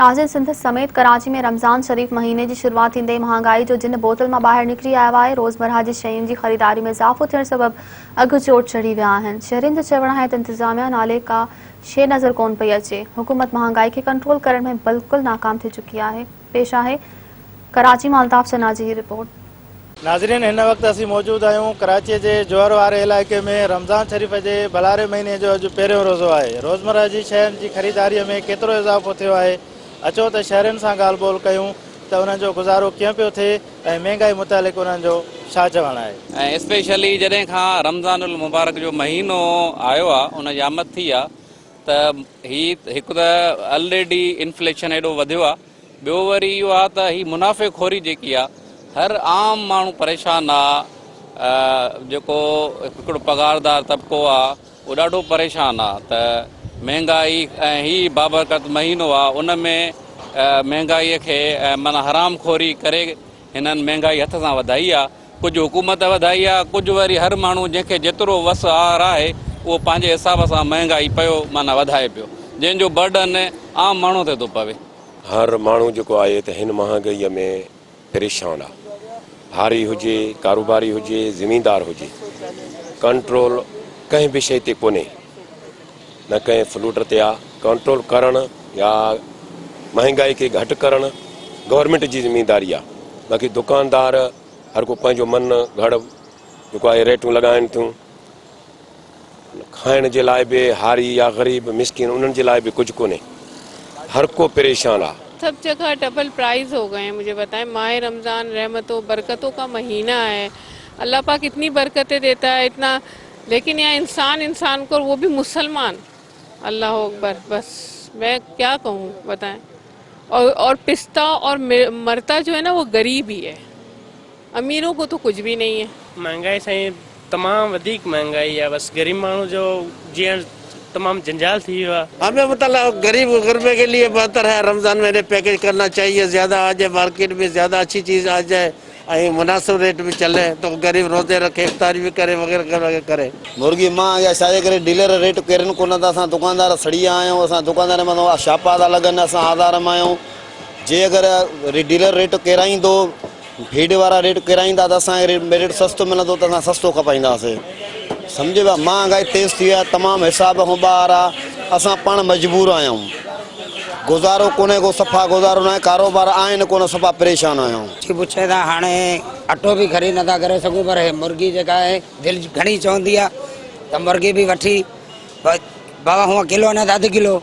ناظرين سنڌ سميت ڪراچي ۾ رمضان شريف مهيني جي شروعات ٿيندي ئي مهانگائي جو جن بوتل مان ٻاهر نڪري آيو آهي، روزمرهه جي شين جي خريداري ۾ اضافو ٿيڻ سبب اگهه چوٽ چڙهي ويا آهن، شهرين جو چوڻ آهي ته انتظاميا نالي ڪا شيء نظر ڪونه پئي اچي، حڪومت مهانگائي کي ڪنٽرول ڪرڻ ۾ بلڪل ناڪام ٿي چڪي آهي، پيش آهي ڪراچي مان الطاف چنا جي هي رپورٽ. ناظرين هن وقت اسين موجود آهيون ڪراچي جي جوهر واري علائقي ۾ رمضان شريف جي ڀلاري مهيني جو اڄ پهريون روزو آهي روزمره جي شين جي خريداري ۾ ڪيترو اضافو ٿيو آهي اچو ته شهرين سان ڳالهه ٻولهه ڪيون ته انهن جو گذارو ڪيئن پيو ٿئي ۽ مهنگائي متعلق انهن جو ڇا چوڻ آهي. ۽ اسپيشلي جڏهن کان رمضان المبارڪ جو مهينو آيو آ ان جي آمد ٿي آ ته هي هڪ ته الريڊي انفليشن ايڏو وڌيو آ ٻيو وري اهو آ ته هي منافعي خوري جيڪي آ هر عام ماڻهو پريشان آ جيڪو هڪڙو پگهاردار طبقو آ اهو ڏاڍو پريشان آ ته مهنگائي ۽ هي بابرڪت مهينو آ ان ۾ مهنگائي کي معنيٰ حرام خوري ڪري هنن مهنگائي هٿ سان وڌائي آ ڪجهه حڪومت وڌائي آ ڪجهه وري هر ماڻهو جنهن کي جيترو وس آهر آهي اهو پنهنجي حساب سان مهنگائي پيو معنيٰ وڌائي پيو جنهن جو برڊن عام ماڻهو تي ٿو پوي. هر ماڻهو جيڪو آهي ته هن مهانگائي ۾ پريشان آ هاري هجي ڪاروباري هجي زميندار هجي ڪنٽرول ڪنهن به شئي تي ڪونهي نه ڪنهن فلوٽ تي آ ڪنٽرول ڪرڻ يا مهنگائي کي گهٽ ڪرڻ گورنمينٽ جي ذميداري آ باقي دڪاندار هر ڪو پنهنجو من گهڙ جيڪو آهي ريٽون لڳائن ٿيون کائڻ جي لاء به هاري يا غريب مسڪين انهن جي لاء به ڪجهه ڪونهي هر ڪو پريشان آ. سب جگه ڊبل پرائز هو گئي هين مجهي بتائين ماه رمضان رحمتون برڪتون ڪا مهينا هي الله پاڪ اتني برڪتين ديتا هي اتنا ليڪن يهان انسان انسان ڪو اور وو ڀي مسلمان الله اڪبر بس مين ڪيا ڪهون بتائين اور اور پستا اور مرتا جو هي نا وو غريب هي هي. اميرون ڪو تو ڪجھ ڀي نهين هي. مهانگائي سائين تمام وڌيڪ مهانگائي آ بس غريب ماڻهو جو جيئڻ تمام جنجال ٿي ويو آ. همين مطلب غريب غربي ڪي ليي بهتر هي رمضان ۾ پيڪيج ڪرنا چاهيي زياده آ جائي مارڪيٽ ۾ زياده اڇي چيز آ جائي ۽ مناسب ريٽ ۾ چلي تو غريب روزي رکي افطاري به ڪري وغيره وغيره ڪري. مرغي مهانگي آ ڇاجي ڪري ڊيلر ريٽ ڪيرن ڪونه ٿا اسان دڪاندار سڙي ويا آهيون اسان دڪاندارن مٿان ڇاپا ٿا لڳن اسان آزار ۾ آهيون جي اگر ڊيلر ريٽ ڪيرائيندو فيڊ وارا ريٽ ڪيرائيندا ته اسان کي ريٽ سستو ملندو ته اسان سستو کپائينداسين سمجهي ويا مهانگائي تيز ٿي وئي آهي تمام حساب کان ٻاهر آهي اسان پاڻ مجبور آهيون گذارو ڪونهي ڪو صفا گذارو ناهي ڪاروبار آهن ڪونه صفا پريشان آهيون. ٿي پڇي ته هاڻي اٽو به خريد نٿا ڪري سگهون پر هي مرغي جيڪا آهي دل گهڻي چوندي آهي ته مرغي به وٺي بابا هونء ڪلو نه ته اڌ ڪلو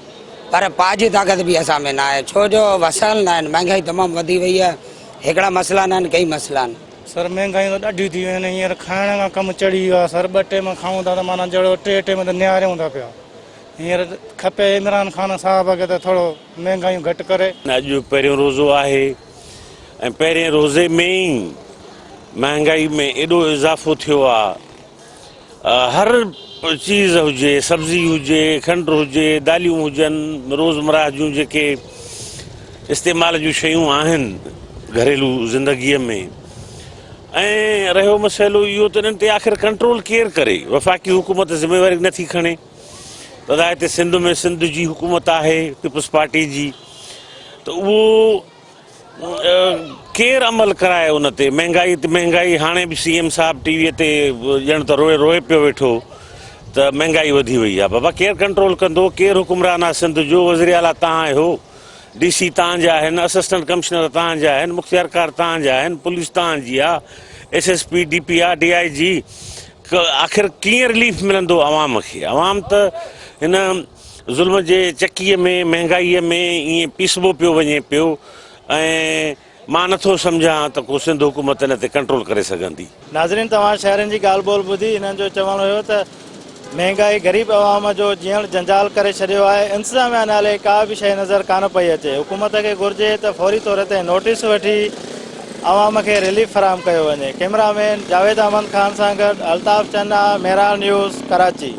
پر پاء جي طاقت به اسان ۾ ناهي ڇو جو وسائل ناهن مهانگائي تمام وڌي وئي آهي هڪڙا مسئلا ناهن ڪئي مسئلا آهن. سر مهنگايون ته ڏاڍيون ٿي ويون آهن هينئر کائڻ کان ڪم چڙهي ويو آهي سر ٻه ٽيم کائون ٿا ته معنيٰ جهڙو ٽي ٽيم ته نهاريون ٿا پيا هينئر کپي عمران خان صاحب کي ته ٿورو مهنگايون گهٽ ڪري. اڄ پهريون روزو آهي ۽ پهرين روزي ۾ ئي مهانگائي ۾ ايڏو اضافو ٿيو آهي هر چيز هجي، سبزي هجي، کنڊ هجي، داليون هجن، روزمره جون جيڪي استعمال جون شيون آهن گهريلو زندگيء ۾ ۽ رهيو مسئلو اهو ته انهن تي آخر ڪنٽرول ڪير ڪري؟ وفاقي حڪومت ذميواري نٿي کڻي. دادا هتي سنڌ ۾ سنڌ جي حڪومت آهي پيپلز پارٽي جي ته اهو ڪير عمل ڪرائي ان تي مهنگائي تي مهنگائي هاڻي به سي ايم صاحب ٽي وي تي ڄڻ ته روئي روئي پيو ويٺو ته مهنگائي وڌي وئي آهي بابا ڪير ڪنٽرول ڪندو ڪير حڪمران آهي سنڌ جو وزير اعليٰ تان آهيو ڊي سي تان جا آهن اسسٽنٽ ڪمشنر تان جا آهن مختيار ڪار تان جا آهن پوليس تان جي آهي S S P D P R D I جي آخر ڪيئن رليف ملندو عوام کي عوام ته هن ظلم جي چڪيء ۾ مهنگائيء ۾ ائين پيسبو پيو وڃي پيو ۽ مان نٿو سمجهان ته ڪو سنڌ حڪومت ان تي ڪنٽرول ڪري سگهندي. ناظرين توهان شهرين جي ڳالهه ٻولهه ٻڌي انهن جو چوڻ هيو ته مهنگائي غريب عوام جو جيئڻ جنجال ڪري ڇڏيو آهي انتظاميا نالي ڪا به شيء نظر ڪانه پئي اچي حڪومت کي گهرجي ته فوري طور تي نوٽيس وٺي عوام کي رليف فراهم ڪيو وڃي ڪئميرا مين جاويد احمد خان سان گڏ الطاف چنا مهراڻ نيوز ڪراچي.